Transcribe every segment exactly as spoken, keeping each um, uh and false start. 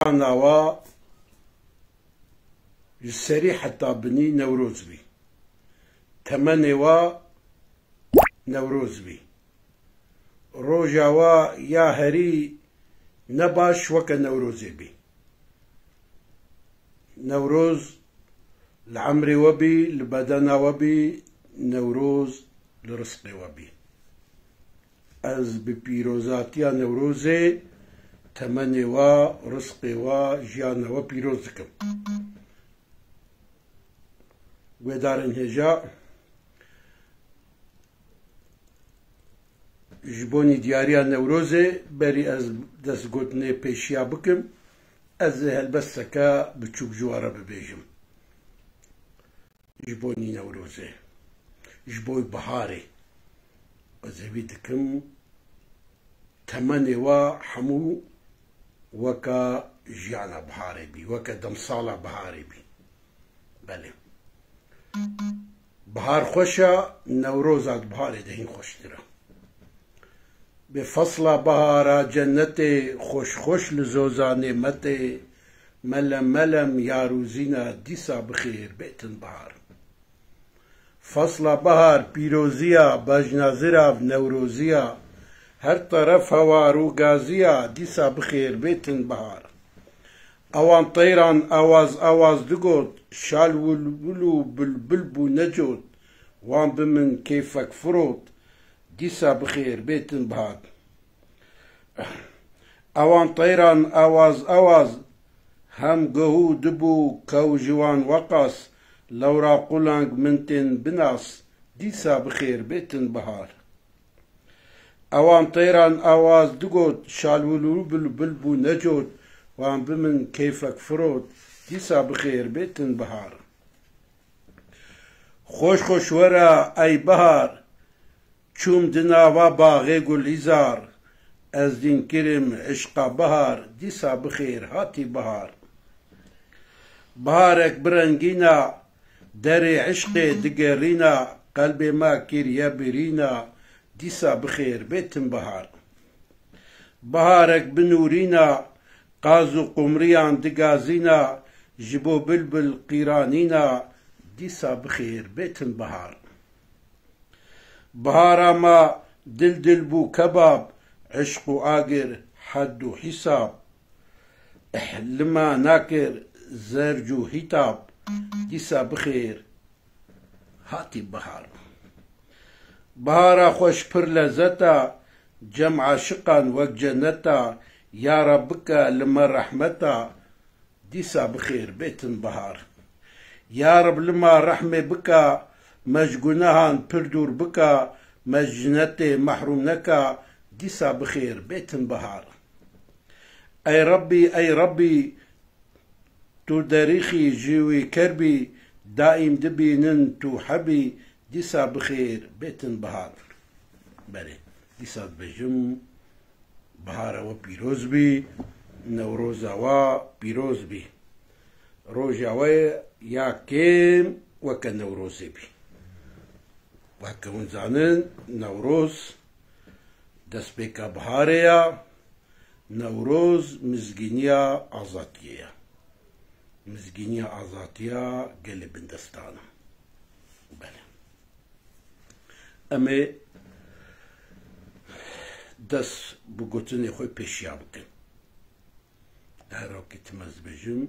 Jiyana wa ji serî heta binî Newroz bî. Temenê wa Newroz bî. Roja wa ya herî ne baş weke Newrozê bî. Newroz li emrê we bî, li bedena we bî, Newroz li rizqê we bî. Ez bi pîrozatiya Newrozê temenê we, rizqê we, jiyana we pîroz dikim. Guhdarên hêja, ji bonî diyariya Newrozê, berî ez destgotinê pêşiya bikim, ez ê helbesteke biçûk ji we re bibêjim. Ji bonî Newrozê, ji bo biharê, ez hêvî dikim, temenê we hemû weke jiyana biharê bî, weke demsala biharê bî. Belê. Bihar xweş e, Newroza di biharê de hîn xweştir e. Bi fesla bihara cennetê, xweş xweş li zozanê metê, melem melem yar û zîna, dîsa bixêr bêtin bihar. Fasla bahar pîroziya, bajna zirav newroziya, her teref hewar û gaziya, dîsa bixêr bêtin bahar. Ewan teyran awaz awaz digot, şal wilwil û bilbil bû necot, wan bi min keyfek firot, dîsa bixêr bêtin bahar. Ewan teyran awaz awaz, hem gehû dibû kew ji wan weqas, lewra qulang min tên binas, dîsa bixêr bêtin bihar. Ewan teyran awaz digot, şal wilwil bilbil bû necot, wan bi min keyfek firot, dîsa bixêr bêtin bihar. Xweş xweş were ey bihar, çûm di nava baxê gulîzar, ez dîn kirim eşqa bihar, dîsa bixêr hatî bihar. Biharek bi rengîna, derê eşqê digerîna, qelbê me kiriye birîna, dîsa bixêr bêtin bihar. Biharek bi nûrîna, qaz û qumriyan digazîna, ji bo bilbil qîranîna, dîsa bixêr bêtin bihar. Bihara me dil dil bû kebab, eşq û agir hed û hîsab. Li me nakir zerc û hîtab, dîsa bixêr hatî bihar. Bihara xweş pir lezeta, cem aşiqan wek ceneta, ya Reb bike li me rehmeta, dîsa bixêr bêtin bihar. Ya Reb li me rehmê bike, me ji gunehan pir dûr bike, me ji jinetê mehrûm neke, dîsa bixêr bêtin bihar. Ey Rebbî, ey Rebbî, tu derîxî ji wî kerbî, daîm dibînin tu hebî, dîsa bixêr bêtin bihar. Belê, dîsa dibêjim, bihara we pîroz bî, Newroza we pîroz bî. Roja we ya kêm weke Newrozê bî. Weke hûn zanin, Newroz destpêka biharê ya, Newroz mizgîniya azadiyê ya. Mizgîniya azadiya gelê bindestan e. Belê. Em ê dest bi gotinê xwe pêşiya bikin. Her rokê tim ez dibêjim,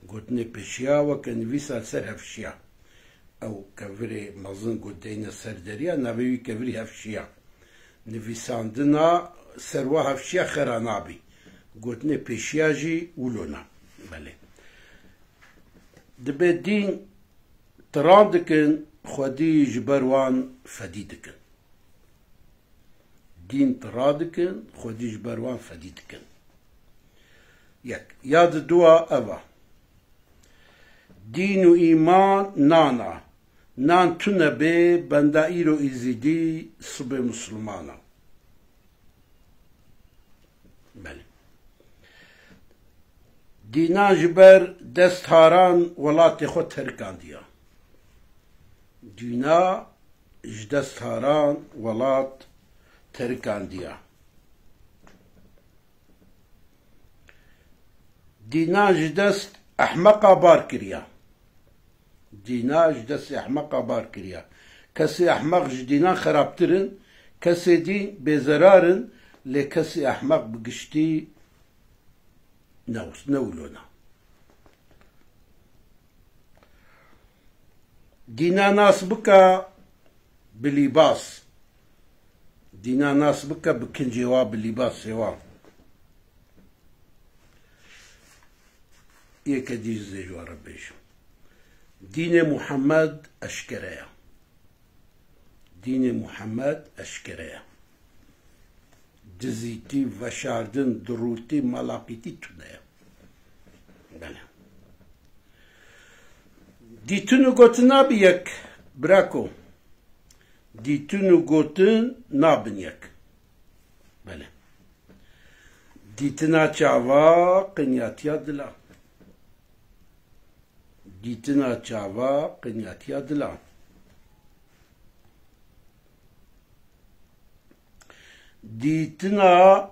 gotinê pêşiya weke nivîsa ser hevşiya. Ew kevirê mezin ku deyne ser deriya, navê wî kevirî hevşiya. Nivîsandina ser wa hevşiya xera nabî. Gotinê pêşiya jî wilo na. Belê. Dibe dîn tiran dikin, xwedî ji ber wan fedî dikin. Dîn tira dikin, xwedî ji ber wan fedî dikin. Yek. Ya di dua ev a. Dîn û îman nan a. Nan tune bê, benda îro îzîdî, sibê misilman a. Belê. Dînan ji ber dest haran welatê xwe terikandiya. Dîna ji dest haran welat terikandiya. Dînan ji dest ehmeqa bar kiriya. Dîna ji destê ehmeqa bar kiriya. Kesê ehmeq ji dînan xerabtir in, kesê dîn bêzerar in, lê kesê ehmeq bi giştî ne, ne wilo ne. Dîna nas bike bi lîbas. Dîna nas bike bi kincê wa, bi lîbasê wa. Yeke dî zê ji we re bêjim. Dînê Muhammed eşkere ye. Dînê Muhammed eşkere ye. Dizîtî, veşardin, dirûtî, malaqîtî tune ye. Belê. Dîtin û gotin nabî yek, birako. Dîtin û gotin nabin yek. Belê. Dîtina çava qinyatiya dila. Dîtina çava qinyatiya dila. Dîtina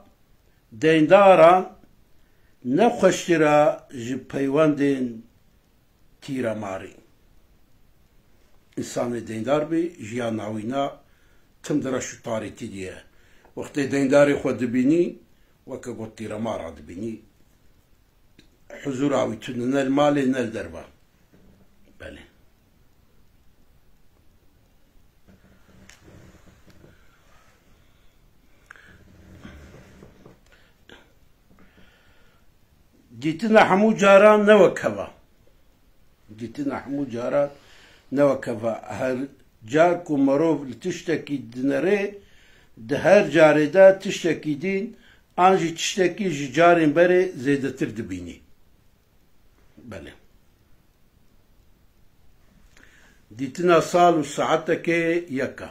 deyndaran ne xweştir e ji peywendên tîremarî. Însanê deyndar bî, jiyana wîna tim di reş û tarîtî de ye. Wextê deyndarê xwe dibînî, weke got tîremara dibînî. Huzûra wî tune, ne li malê ne li derve. Belê. Dîtina hemû caran ne wek hev e. Dîtina hemû caran ne wek hev e. Her car ku merov li tiştekî dinere, di her carê de tiştekî dîn an jî tiştekî ji carên berê zêdetir dibînî. Belê. Dîtina sal û saetekê yek e.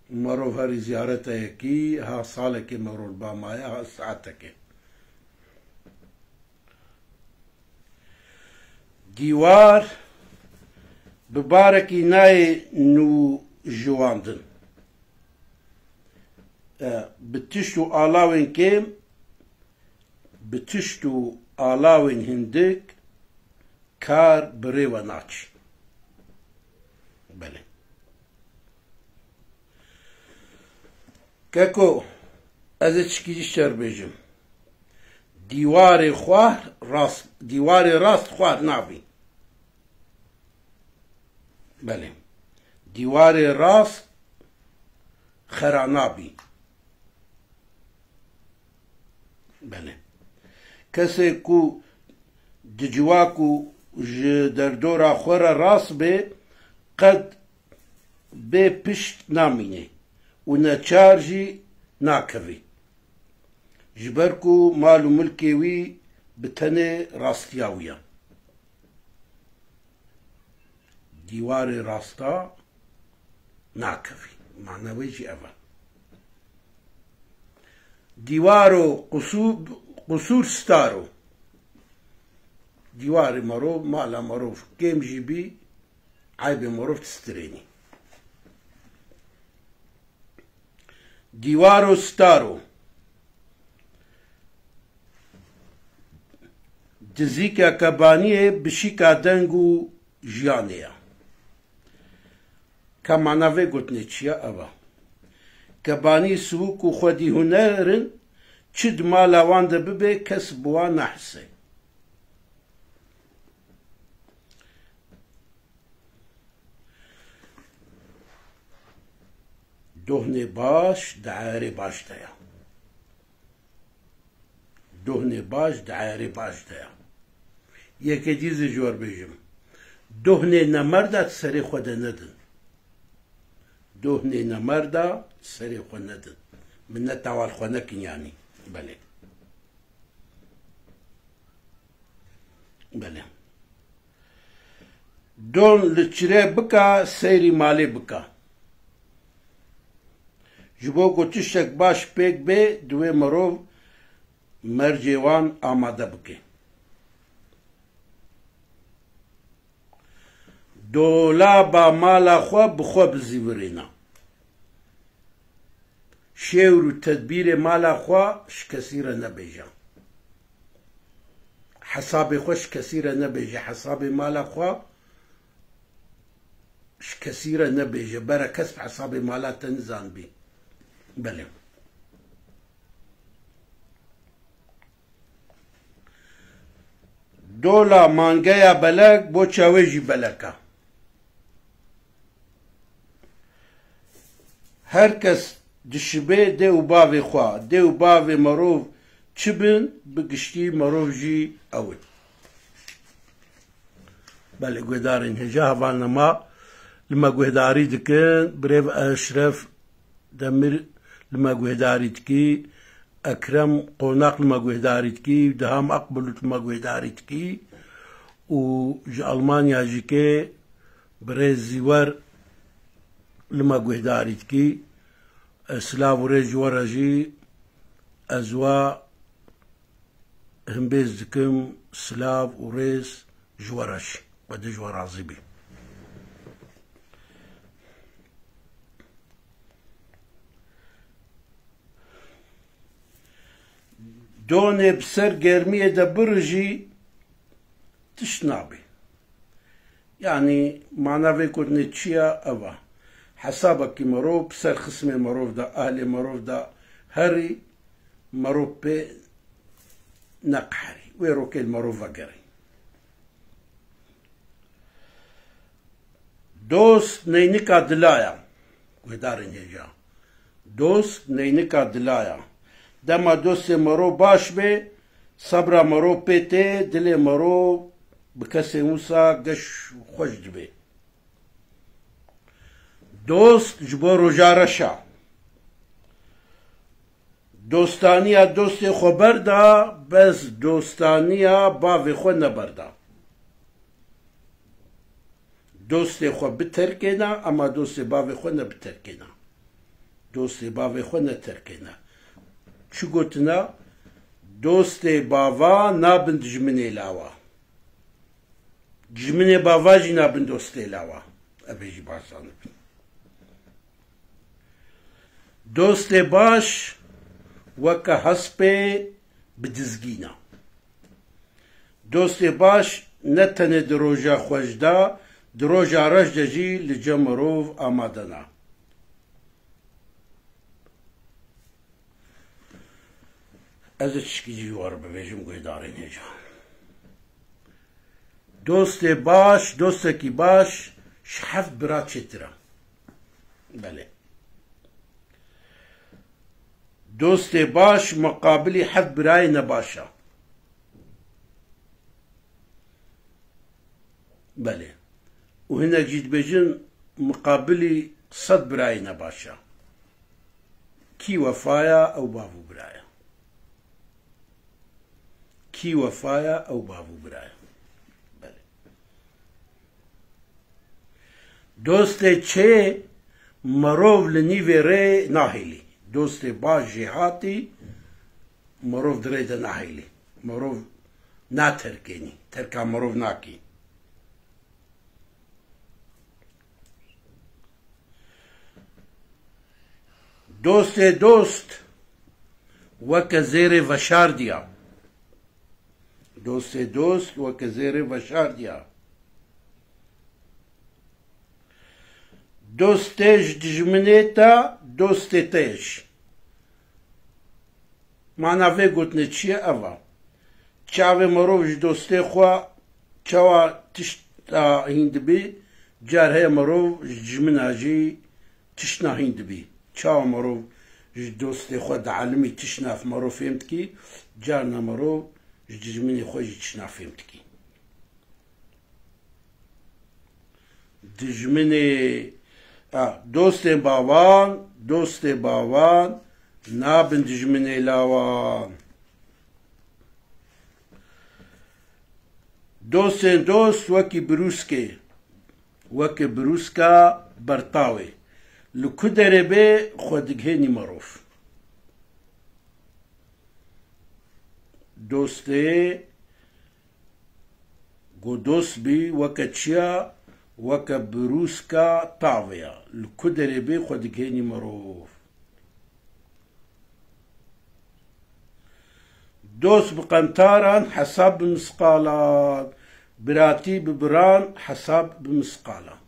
Merov herî ziyareta yekî, ha salekê merov li ba maye, ha saetekê. Dîwar bi barekî nayê nû jiwandin. E, bi tişt û alawên kêm, bi tişt û alawên hindik kar bi rê we naçî. Belê. Keko, ez ê çikî jî şer bêjim. Dîwarê xwar rast, dîwarê rast xwar nabî. Belê. Dîwarê rast xera nabî. Belê. Kesê ku di civak û ji derdora xwe re rast bê, qet bê pişt namîne û neçar jî nakevî. Ji ber ku mal û milkê wî bi tenê rastiya wî ye. Dîwarê rasta nakevî. Mana wê jî ev e. Dîwaro qusû-, qusûr star o. Dîwarê merov, mala merov kêm jî bî, eybê merov distirênî. Dîwaro star o. Dizîke kebaniyê bişîka deng û jiyanê ye. Ka mana vê gotinê çi ye? Ev e. Kebanî, siwik û xwedî huner in, çi di mala wan de bibe, kes bi wan nahise. Dohnê baş di eyarê baş de ye. Dohnê baş di eyarê baş de ye. Yekê dî zî ji we re bêjim. Dohnê nemerda serê xwe de nedin. Dohnê nemerda serê xwe nedin. Mineta wan xwe nekin yanî. Belê. Belê. Don li çire bika, seyrî malê bika. Ji bo ku tiştek baş pêk bê, divê mirov mercê wan amade bike. Dolaba mala xwe bi xwe bizîvirêne. Şêwr û tedbîrê mala xwe ji kesî re nebêje. Hesabê xwe ji kesî re nebêje, hesabê mala xwe ji kesî re nebêje, bere kes bi hesabê mala te nizanibî. Belê. Dola mangeya belek, boça wê jî belek e. Her kes dişibe dê û bavê xwe. Dê û bavê merov çi bin, bi giştî merov jî ew in. Belê, guhdarên hêja hevalna ma li me guhdarî dikin. Birêv Eşref Demir li me guhdarî dikî, Ekrem Qonak li me guhdarî dikî, Diham Akbulut li me guhdarî dikî û ji Almanya jî ke birêz Zîwer li me guhdarî dikî. Ez silav û rêz ji we re jî ez we himbêz dikim, silav û rêz ji we re jî. Xwedê ji we razî bî. Donê bi ser germiyê de birijî tişt nabê. Yanî mana vê gotinê çi ye? Ev e. Hesabekî merov bi ser xismê merov de, ahlê merov de herî, merov pê neqeherî. Wê rokê li merov vegerî. Dost neynika dila ye. Guhdarên hêja. Dost neynika dila ye. Dema dostê merov baş bê, sebra merov pê tê, dilê merov bi kesên wisa geş û xweş dibê. Dost ji bo roja reş e. Dostaniya dostê xwe berda, bes dostaniya bavê xwe neberda. Dostê xwe biterkêna, ema dostê bavê xwe nebiterkêna. Dostê bavê xwe neterkêna. Çi gotina? Dostê bava nabin dijminê lawa. Dijminê bava jî nabin dostê lawa. Ev ê jî baş zanibin. Dostê baş weke hespê bi dizgîn e. Dostê baş ne tenê di roja xweş de, di roja reş de jî li cem mirov amade ne. Ez ê tişkî jî war bibêjim guhdarên hêja. Dostê baş, dostekî baş ji heft bira çêtir e. Belê. Dostê baş miqabilî heft birayê nebaş e. Belê. Û hinek jî dibêjin miqabilî sed birayê nebaş e. Kî wefa ye, ew bav û bira ye. Kî wefa ye, ew bav û bira ye. Belê. Dostê çê mirov li nîvê rê nahêlî. Dostê baş jêhatî mirov di rê de nahêlî. Mirov naterkênî. Terka mirov nakî. Dostê dost weke zêrê veşardiya. Dostê dost weke zêrê veşardiya. Dostê ji dijminê te, dostê te ye jî. Mana vê gotinê çi ye? Ev e. Çavê mirov ji dostê xwe çawa tişta hîn dibî, car heye mirov ji dijmina jî tiştna hîn dibî. Çawa mirov ji dostê xwe di elimî tiştna mirov fêm dikî, carna mirov ji dijminê xwe jî tiştna fêm dikî. Dijminê, a, dostên bavan, dostê bavan nabin dijminê lawan. Dostên dost wekî birûskê, wekî birûska bertawê. Li ku derê bê xwe digihênî mirov. Dostê Ku dost bî weke çiya, weke birûska tavê ya. Li ku derê bê xwe digihênî mirov. Dost bi qentaran hesab bi misqalan, biratî bi biran hesab bi misqalan.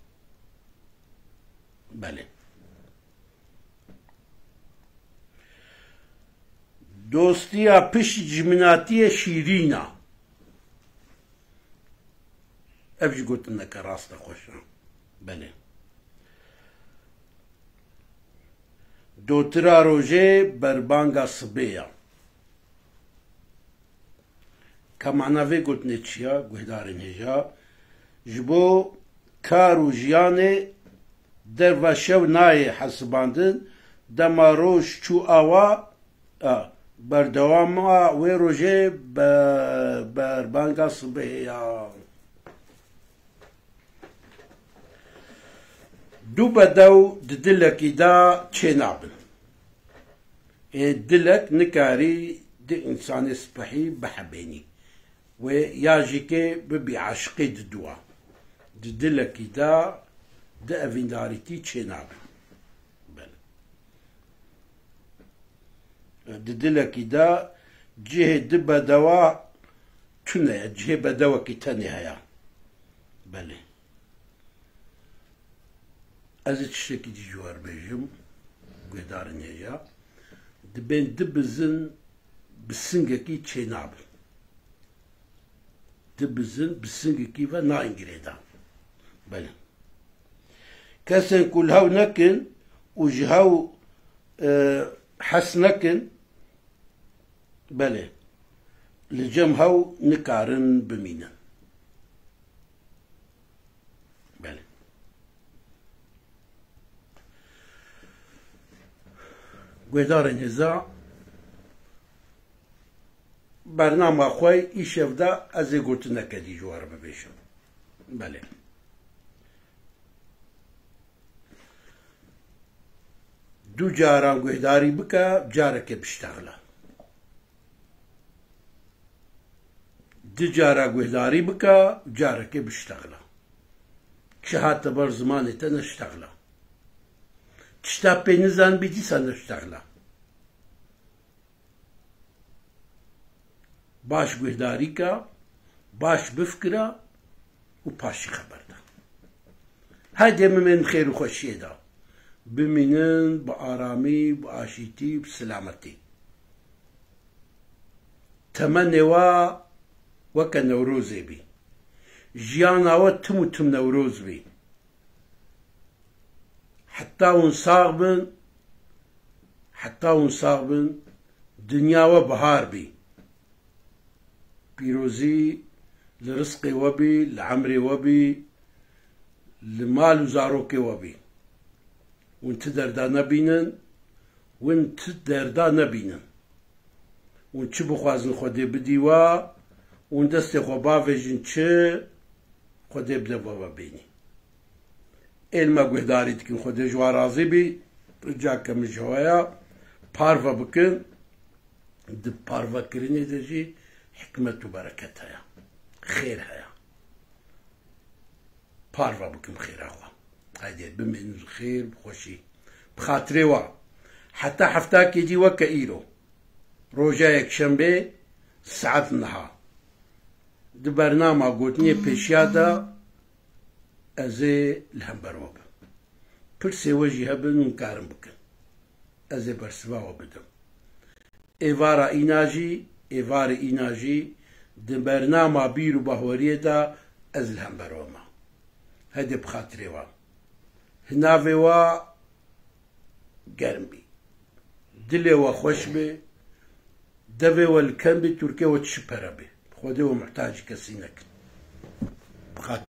Belê. Dostiya pişt ji minatiyê şîrîn a. Ev jî gotineke rast e, xweş e. Belê. Dotira rojê berbanga sibê ya. Ka mana vê gotinê çi ya, guhdarên hêja? Ji bo kar û jiyanê derva şev nayê hesibandin, dema roj çû awa, a, berdewama wê rojê be-, berbanga sibehê ya. Du bedew di dilekî de çênabin. Ê dilek nikarî di însanê spehî bihebênî. Wê ya jî kê bibî aşiqê di dua. Di dilekî de di evîndarîtî çênabin. Belê. Di dilekî de cihê di bedewa tune ye, cihê bedewekî tenê heye. Belê. Ez ê tiştekî dî ji we re bêjim, guhdarên hêja. Dibên di bizin bi singekî çênabin. Di bizin bi singekî ve nayên girêdan. Belê. Kesên ku li hew nekin û ji hew, e, hes nekin, belê, li cem hew nikarin bimînin. Belê. Guhdarên hêza, bernama xwe îşev de ez ê gotineke dî ji we re bibêjim. Belê. Du caran guhdarî bike, careke biştexile. Du cara guhdarî bike, careke biştexile. Çi hate ber zimanê te neştexile. Tişta pê nizanibî dîsa neştexile. Baş guhdarî ke, baş bifikire û paşî xeber de. Hede bimînin xêr û xweşiyê de. Bimînin bi aramî, bi aşîtî, bi silametî. Temenê we weke Newrozê bî. Jiyana we tim û tim Newroz bî. Heta hûn sax bin, heta hûn sax bin, dinya we bihar bî. Pîrozî li rizqê we bî, li emrê we bî, li mal û zarokê we bî. Hûn ti derda nebînin, hûn ti derda nebînin. Hûn çi bixwazin Xwedê bidî we, hûn destê xwe bavêjin çi, Xwedê bide we ve bênî. Ê li me guhdarî dikin, Xwedê ji we razî bî, ricake min ji we ya, parve bikin, di parvekirinê de jî hikmet û bereket heye, xêr heye. Parve bikim xêra xwe. Haydê bimînin bi xêr, bi xweşî. Bi xatirê we. Heta heftakê dî weke îro. Roja yekşembê saet niha. Di bernama gotinê pêşiya de ez ê li hember we bim. Pirsê we jî hebin hûn karin bikin. Ez ê bersiva we bidim. Êvara îna jî, êvarê îna jî di bernama bîr û bahweriyê de ez li hember we me. Hede bi xatirê we. Hinavê we germ bî. Dilê we xweş bê. Devê we li kem bî, tirkê we çi pere bê. Xwedê we muhtacî kesî nekin. Bi xatirê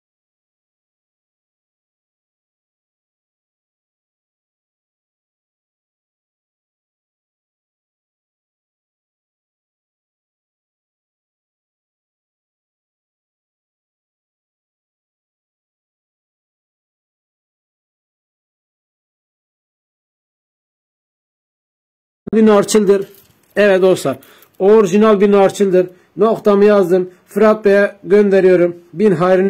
Bir narçıldır. Evet dostlar. Orijinal bir narçıldır. Noktamı yazdım. Fırat Bey'e gönderiyorum. Bin hayrını